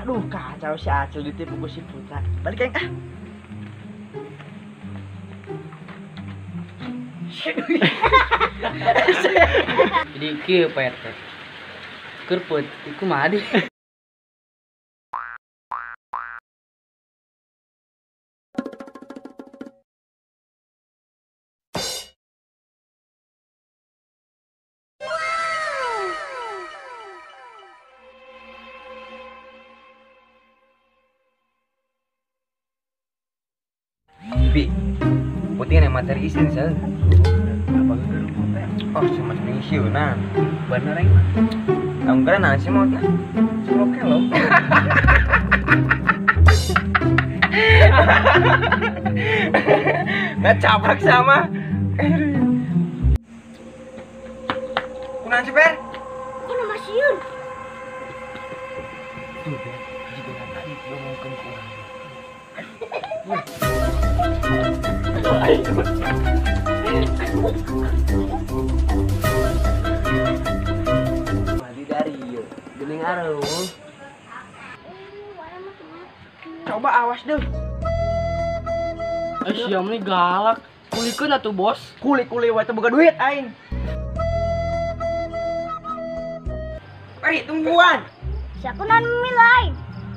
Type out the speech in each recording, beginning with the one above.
Aduh, kacau si Acil ditipu ku si Putra. Balik aing ah. Jadi kieu Pak RT. Keur peuting kumaha di? Bi, penting yang materi isin sih. Oh, cuma ngisi nah. Bener aing mah. Kamu kira nasi mau nah? Oke loh. Nggak capek sama. Kunaon sih, Per? Kunaon masieun? Tuh, Per, jika tadi ngomongkeun ku urang. Mandi dari ieu, geuning areuh. Coba awas deh. Siam nih galak. Kulikeun atuh, Bos. Kuli-kuli wae teu boga duit aing. Peri, tungguan. Sia kunaon milai?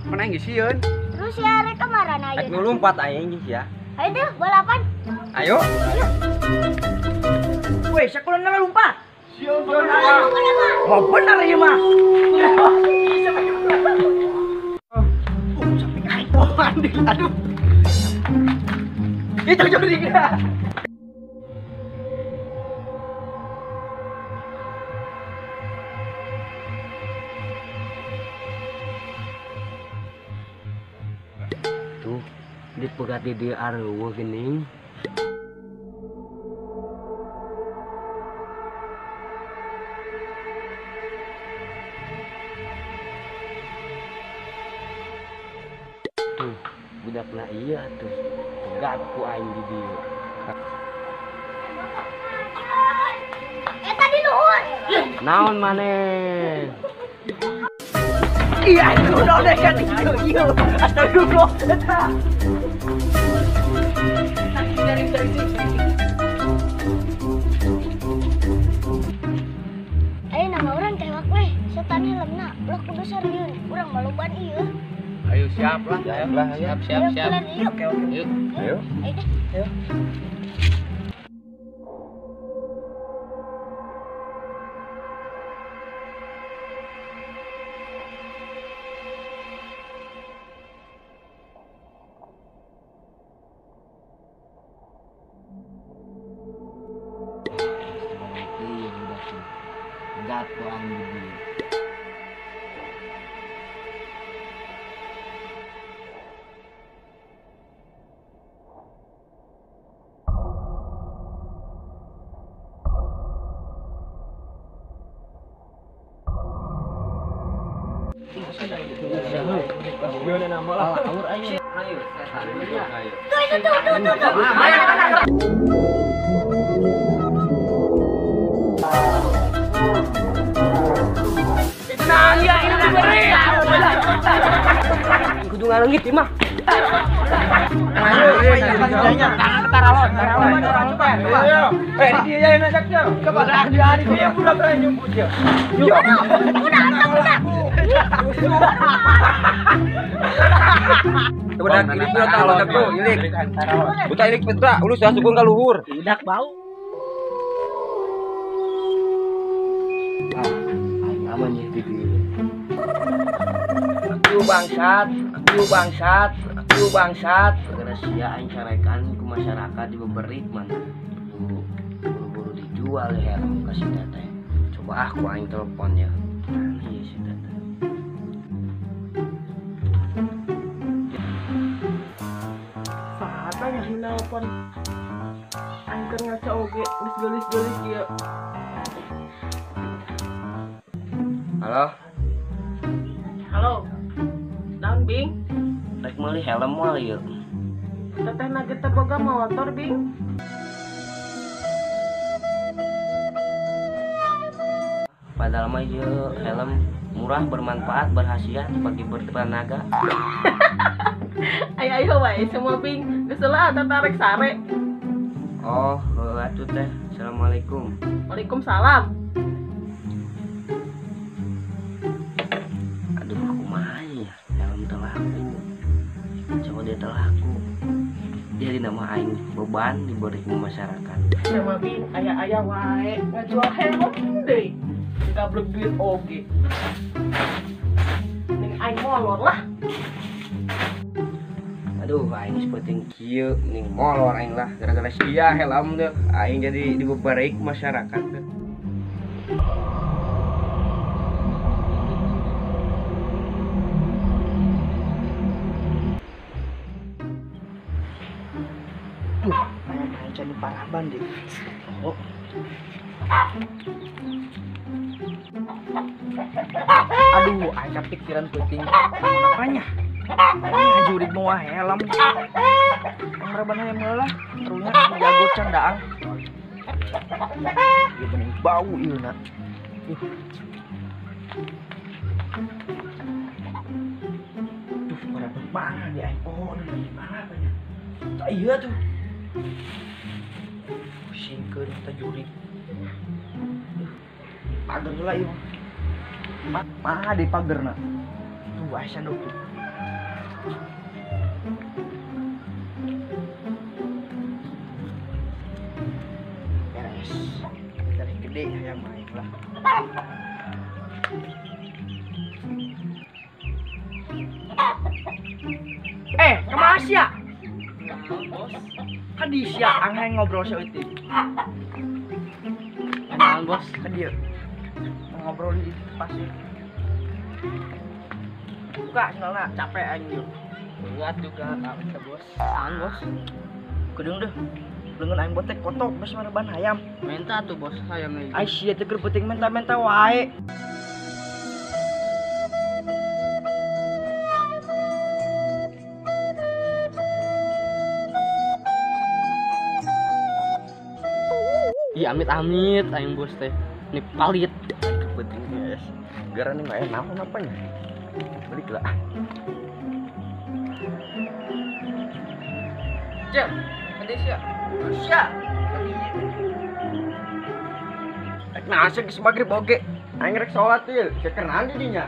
Mana aing sieun? Terus ya rek kamarana Rek ayeuna? nu lumpat aing geus ya. Ayo deh, balapan. Ayo. Ayo. Weh, sakulana lompat. Sieun Oh, bener ieu mah. Sampai aing mau mandi. Aduh. Itu jadi dia. Tuh, dipegat di dieu areueuh geuning. Tuh, budakna ieu atuh. Pegat ku aing di dieu. Eta di luhur. Naon maneh? Iya, itu udah kan itu. Iya, astagfirullah. Eta. Ayo nama urang tewak weh, setan helmna ulah kudu sarieun, urang mah loban ieu. Ayo siap lah, Siap lah, siap siap siap. Yuk. Oke, oke. Yuk. Ayo. Ayo deh. Ayo. Pegat ku aing di dieu. Tuh itu tuh tuh tuh tuh. Kudu ngalengit ieu mah. Eh, di dia yang ngajak dia. Coba dia dia budak lain nyumput dia. Udah, udah. Budak ilik budak budak tuh ilik. Buta ilik petra, ulus asupkeun ka luhur. Budak bau. Ah, aing aman ya di dieu. Aduh bangsat, aduh bangsat, aduh bangsat. Gara sia aing carekan ku masyarakat dibeberit mana. Buru-buru dijual ya helm ka si teteh. Coba ah ku aing telepon ya. Mana ya si teteh? Saatnya yang nelpon. Aing keur ngaca oge geus geulis-geulis ieu. Halo. Halo. Naon, Bing? Rek meuli helm moal ieu. Teteh nage teu boga motor, Bing. Padahal mah ieu helm murah, bermanfaat, berkhasiat bagi bertenaga. Ayo ayo wae semua bing, geus lah tarik sare. Oh, heuh atuh teh. Assalamualaikum. Waalaikumsalam. Aduh, kumaha ya? Helm teu laku. Coba dia teu laku. Jadi nama aing beban diberi ke masyarakat. Sama bing, aya-aya wae ngajual helm deui. Gablek duit oge. Ning aing molor lah. Aduh, aing geus penting kieu ning molor aing lah gara-gara sia helm deh. Aing jadi dibebareik masyarakat deh. Duh, aing cani parah ban deh. Oh. Aduh, aing kepikiran penting. Naon apanya? Aing jurig mau helm. Maraban hayam lah, terunya jago candaang. Ieu bening bau ieu na. Duh, maraban mana di aing pohon di mana apanya? Tak iya tuh. Pusingkeun teh jurig. Pager heula ieu mah. Mah di pagerna. Tuh asa tuh. Beres. Dari gede hayang main lah. Kemana sia? Bos. Kadi sia ang ngobrol saeutik. Kenalan, Bos. Kadi ngobrol di pasir. Buka soalnya capek aing yuk. Buat juga capek, Bos. Apaan, Bos? Kedeung deh. Leungeun aing botek kotok geus maraban hayam. Menta tuh, Bos, hayamnya. Ai sia teh keur penting menta-menta wae. Ih, amit-amit aing bos teh. Nih palit. Kepenting guys. Gara nih mah naon apanya? Balik lah. Cek, ada sia. Sia. Rek nasi geus magrib oge. Aing rek salat ieu, cekeran di dinya.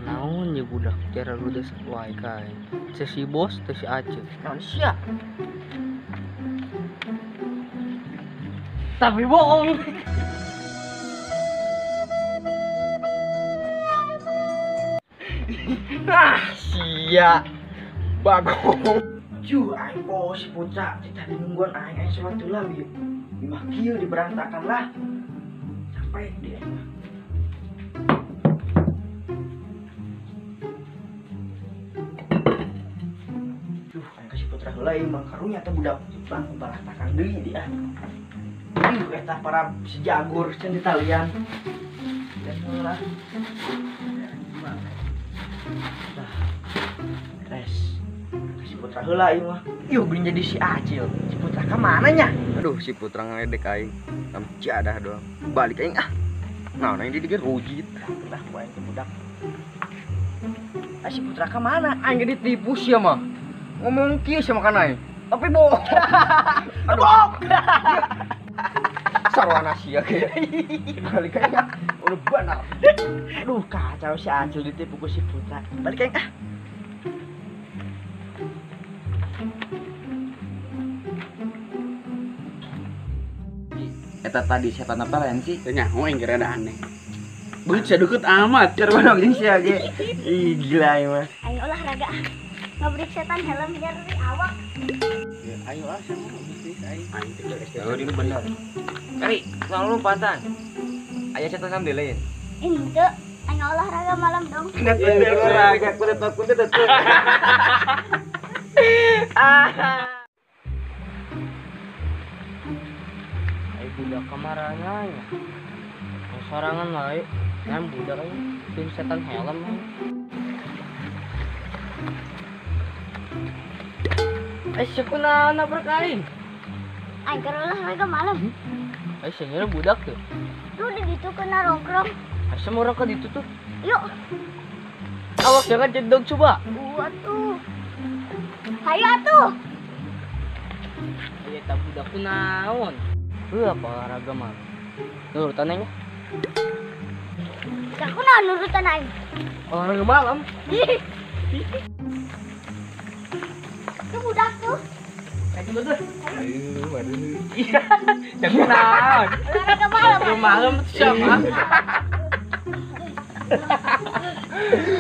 Naon ye budak cara rudes wae kae. Teh si bos, teh si Aceh. Naon sia? Tapi bohong. Ah, sia. Bagong. Juh, aing poho si putra tadi nungguan aing aing salat heula ieu. Imah kieu diberantakan lah. Sampai di aing mah. Duh, aing ka si putra heula ieu mah karunya teh budak bang barantakan deui di ah. Duh, eta para si jagur cenah di talian. Dan heula. Nah, res. Si Putra heula ieu mah. Yuh, beuling jadi si Acil. Si Putra ka mana nya? Aduh, si Putra ngaledek aing. Tam jadah doang. Balik aing ah. Naon aing di dieu rujit. Lah, ku aing teh budak. Ah, si Putra ka mana? Aing ge ditipu sia mah. Ngomong kieu sia makan aing. Tapi bohong. Aduh. Sarwana sia ge. Balik aing ah. Udah benar. Aduh, kacau si Acil ditipu ku si Putra. Balik aing ah. Eta tadi setan apa lain sih? Teu nyaho aing kira ada aneh. Beut sia deukeut amat. Cara jeung sia ge. Ih, gila ieu mah. Ayo olahraga. Ngabrik setan helm nyeri awak. Ya, ayo ah sama bisnis aing. Aing teh geus. Oh, ini bener. Kari, selalu lompatan. Aya setan sambil lain. Ente, ayo olahraga malam dong. Olahraga, kudet kudet kudet. Ah. Ai budak kamarana nya. Sorangan wae, ngan budak aing tim setan helm. Eh, siapa nabrak aing? Aing keur olahraga malam. Ayo senyum budak tuh. Tuh di ditu kena rongkrong. Ayo semua orang ke ditu tuh. Yuk. Awak jangan cendong coba. Gua tuh. Hayo atuh. Ayo tak budak ku naon. Heuh apa olahraga mah. Nurutan aing. Aku naon nurutan aing. Olahraga malam. Tuh budak tuh. Ayo tuh. Ayo, waduh. Iya. Jangan naon. Olahraga malam. Olahraga malam siapa?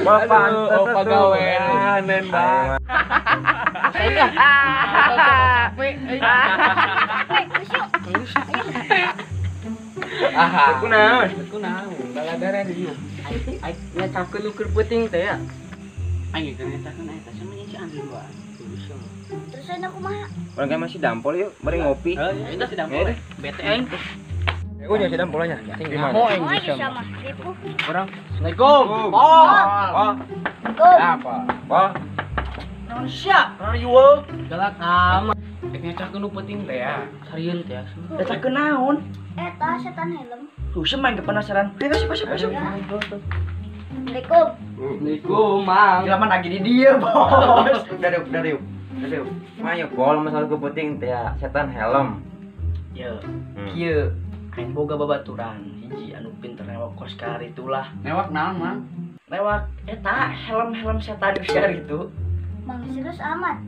Bapak, oh pagawean bang. Saya capek. Aku naon? Aku naon? Baladaran ieu. Ai nyacakeun ukur peuting teh ya. Aing geus nyacakeun eta sama si Andri wae. Terus aku kumaha? Urang kan masih dampol yuk, mari ngopi. Heeh, itu si dampol. Bete aing. Aku nya si dampol nya. Gimana? Oh, sama. Ribu. Urang. Assalamualaikum. Oh. Oh. Apa? Wah. Naon sia? Rariweuh. Galak amat. Rek nyacakeun nu peuting teh ya. Sarieun teh. Nyacakeun naon? Eta setan helm. Tuh main penasaran. Ayo masuk masuk masuk. Assalamualaikum. Assalamualaikum, Mang. Laman lagi di dia, Bos. Dari dari. Dari. Mayo pol masalah ku peuting teh ya, setan helm. Ye. Kieu aing boga babaturan hiji anu pinter newak kos karitulah. Newak naon, Mang? Newak eta helm-helm setan kos karitu. Mang serius amat.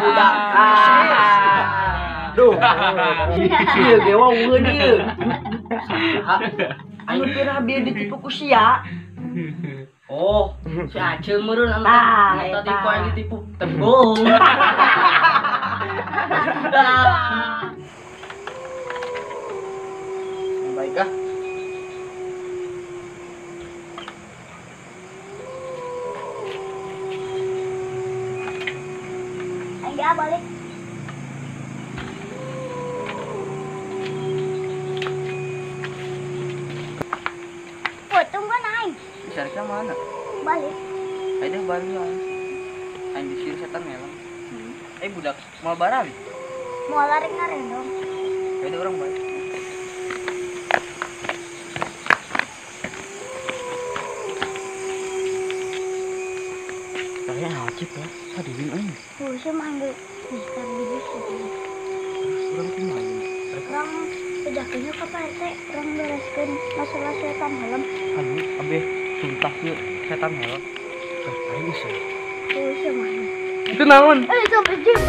Budak. Duh. Ieu ge wawuheun ieu. Anu pira bieu ditipu ku sia. Oh, si Acil meureun anu tadi ku aing ditipu. Tembung. Baik ah. Ayo balik. Oh, tunggu aing. Bisa mana? Balik. Ayo balik lah. Aing disir setan helm. Budak mau barang? Mau lari ngarendong. Ayo orang balik. Kayaknya hajib ya, sadirin aing. Oh, saya manggil Mister Bibis. Urang kumaha? Urang bejakeun ka Pak RT, urang bereskeun masalah setan helm. Aduh, abeh sumpah ieu setan helm. Aing geus. Oh, saya mah. Itu naon? Itu bejim.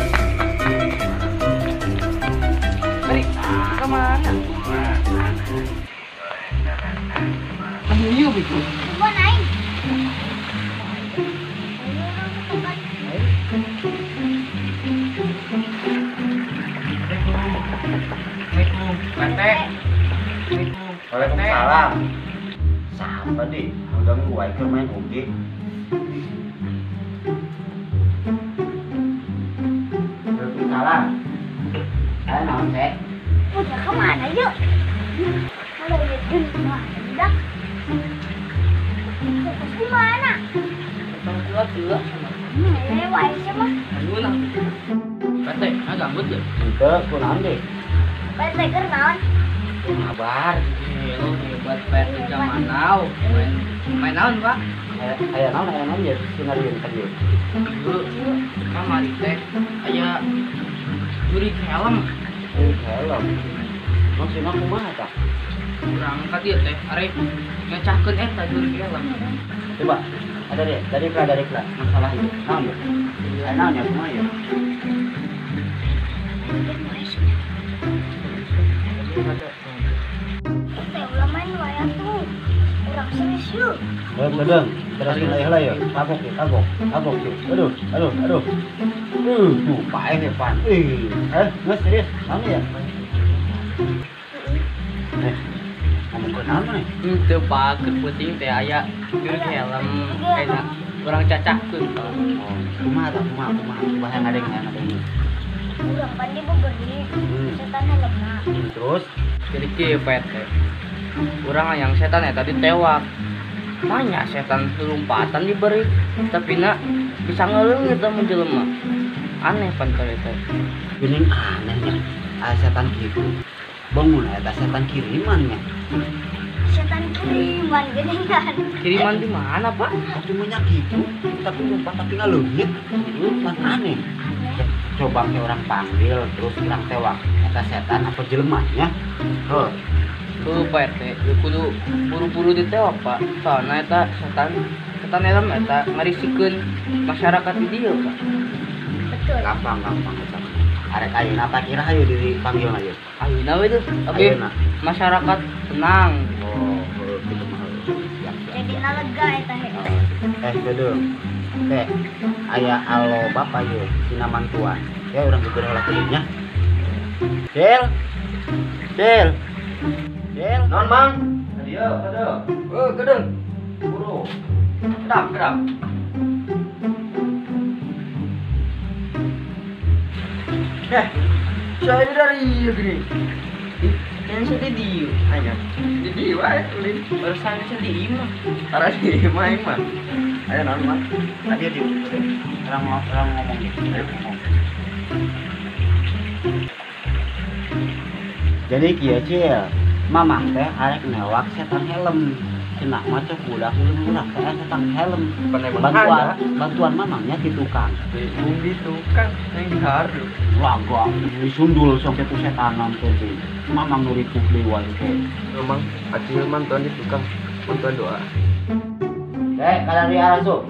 Mari, ke mana? Anu ieu bego. Tungguan aing. Assalamualaikum. Assalamualaikum. Waalaikumsalam. Siapa deh? Ngeganggu wae keur main oge. Waalaikumsalam. Ayo naon teh? Udah kemana yuk? Kalau itu mah budak. Fokus di mana? Tong kuat dulu sama. Wae mah. Aduh nah. Pete, ah ganggut ya? Henteu, kunaon deh? Pete keur naon? Kabar, lu hebat pete zaman now. Main naon, Pak? Aya naon ya sinarieun ka dieu. Ieu kamari teh aya jurig helm. Jurig helm. Maksudna kumaha tah? Urang ka dieu teh arek ngecahkeun eta jurig helm. Coba ada deh, dari pla masalah itu. Naon ya? Aya naon ya kumaha ya? Teh ulah main wae atuh. Urang serius yuk. Sedang, teraskeun aya heula ya. Kagok ya, kagok yuk. Aduh. Duh, paeh ya pan. Geus serius, naon ya? Ngomongkeun naon maneh? Henteu Pak, keur peuting teh aya jurig helm. Enak. Urang cacahkeun. Oh, kumaha tah, kumaha. Kumaha ngadeng. Urang pan dibeberi setan helmna. Terus jadi kieu Pak teh. Urang yang setan eta ditewak. Banyak setan lompatan diberi, tapi nak bisa ngeleungit mun jelema. Aneh pan kali teh. Geuning anehnya. Aya setan kitu. Bangun eta setan kiriman nya. Setan kiriman geuningan. Kiriman di mana, Pak? Atuh mah gitu, tapi lupa tapi ngaleungit. Pan aneh. Coba ke orang panggil terus orang tewak eta setan apa jelema nya. Heuh. Tuh Pak RT, kudu buru-buru ditewak, Pak. Soalna eta setan helm eta ngarisikeun masyarakat di dieu, Pak. Betul. Gampang eta. Arek ayeuna apa kira hayu dipanggil aja. Ayeuna we tuh, tapi masyarakat tenang. Oh, gitu mah. Siap. Jadi lega eta he. Gedeung. Teh, aya alo bapak ye sina mantuan. Ya urang gegeureuh lah nya. Cil. Cil. Cil. Non, Mang. Dieu, kedeung. Heuh, kedeung. Buru. Kedap. Saya dari ieu gini. Yang sedih dieu. Anya. Di dieu wae ulin. Barusan sedih imah. Tara di imah imah. Ayo naon, Mang? Tadi dieu. Orang ngomong gitu. Ayo ngomong. Jadi kieu Cil, mamang teh arek newak setan helm. Cenah mah cek budak ulun urang teh setan helm. Bantuan mamangnya di tukang. Bung di tukang yang diharu. Laga disundul sampai ku setanan teh. Mamang nu ripuh deui wae teh. Memang acil mantuan di tukang, mantuan doa. Teh, kada di arasup.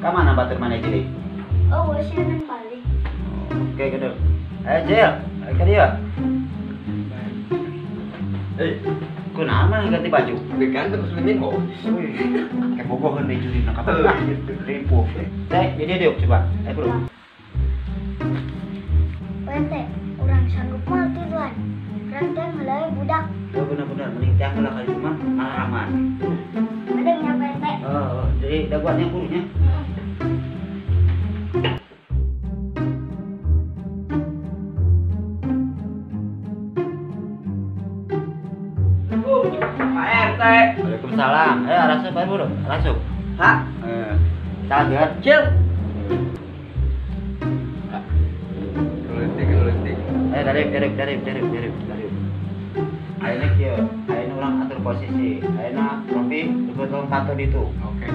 Ka mana batur maneh jadi? Oh, sieun balik. Oke, gede. Ayo Cil, ayo ka dieu. Kunaon mah ganti baju? Bekan terus muslimin kok. Kayak bogoheun deui jurina ka ripuh. Teh, jadi dieu coba. Ayo bro. Ente, urang sanggup mah tuan. Urang teh meulai budak. Oh, bener-bener mending teh heula kali mah ngalaman. Ada nyampe ente. Oh, jadi daguannya gurunya. Pak RT. Waalaikumsalam. Rasup Pak Bro. Rasup. Ha? Salam ya. Cil. Leutik. Darip. Ayeuna kieu, ayeuna urang atur posisi. Ayeuna Robi ikut lompat di ditu. Oke.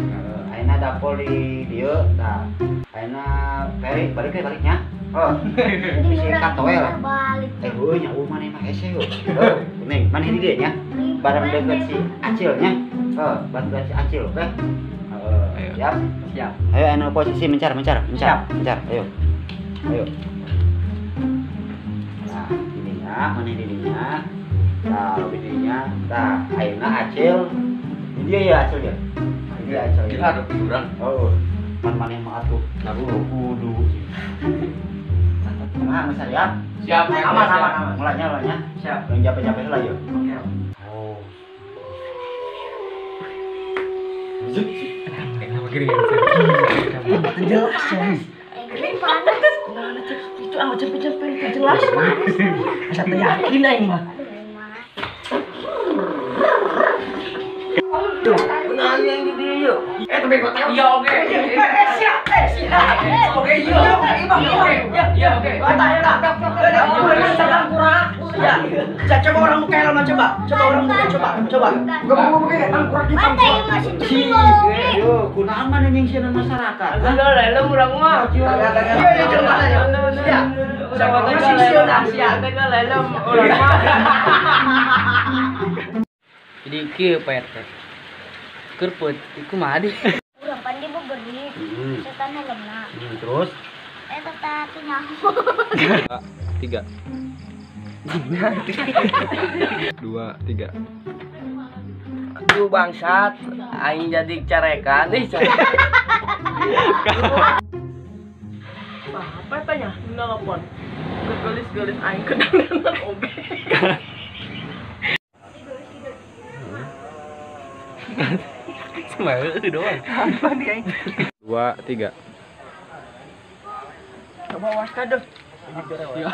Ayeuna dapol di dieu tah. Ayeuna Peri balik ke baliknya. Oh. Bisi katoel. Balik. Heueuh nya eueuh maneh mah hese heuh. Heuh, nih maneh di dieu nya. Bareng deket si Acilnya. Heuh, bantuan si Acil, oke? Heeh, siap? Siap. Ayo anu posisi mencar. Mencar, ayo. Ayo. Nah, ininya, mana dirinya? Nah, dirinya. Nah, ayeuna Acil. Ini dia ya Acil ya. Ini dia Acil. Gila ada urang. Oh, pan maneh mah atuh. Kudu. Kumaha geus siap? Siap. Aman. Mulanya. Siap. Yang capek-capek heula yeuh. Oke. Oh. Jelas ya. Ini panas. Kumaha cek itu ah capek-capek itu jelas. Asa teu yakin aing mah. Tuh, kunaon yang di dieu yeuh? Tapi kok tahu. Iya, oke. Siap. Oke, iya. Oke. Ya, oke. Tak. Ya. Coba orang muka helm coba. Coba orang muka coba. Coba. Gua mau ngomong tangkurak di tangkurak. Masih cumi oge. Yo, kunaon maneh nyingsieunan masyarakat? Enggak helm urang mah. Iya, coba. Siap. Urang mah siap. Helm urang mah. Jadi kieu Pak RT. Kerput iku mah di. Urang pan di beberi. Setan helmna. Terus? Eta teh nyaho. 3. 2, 3. Aduh bangsat, aing jadi carekan nih. Apa tanya? Nelpon. Gelis-gelis aing kedandanan oge. Cuma itu doang. Apa nih aing? 2, 3. Coba waska deh. Ya.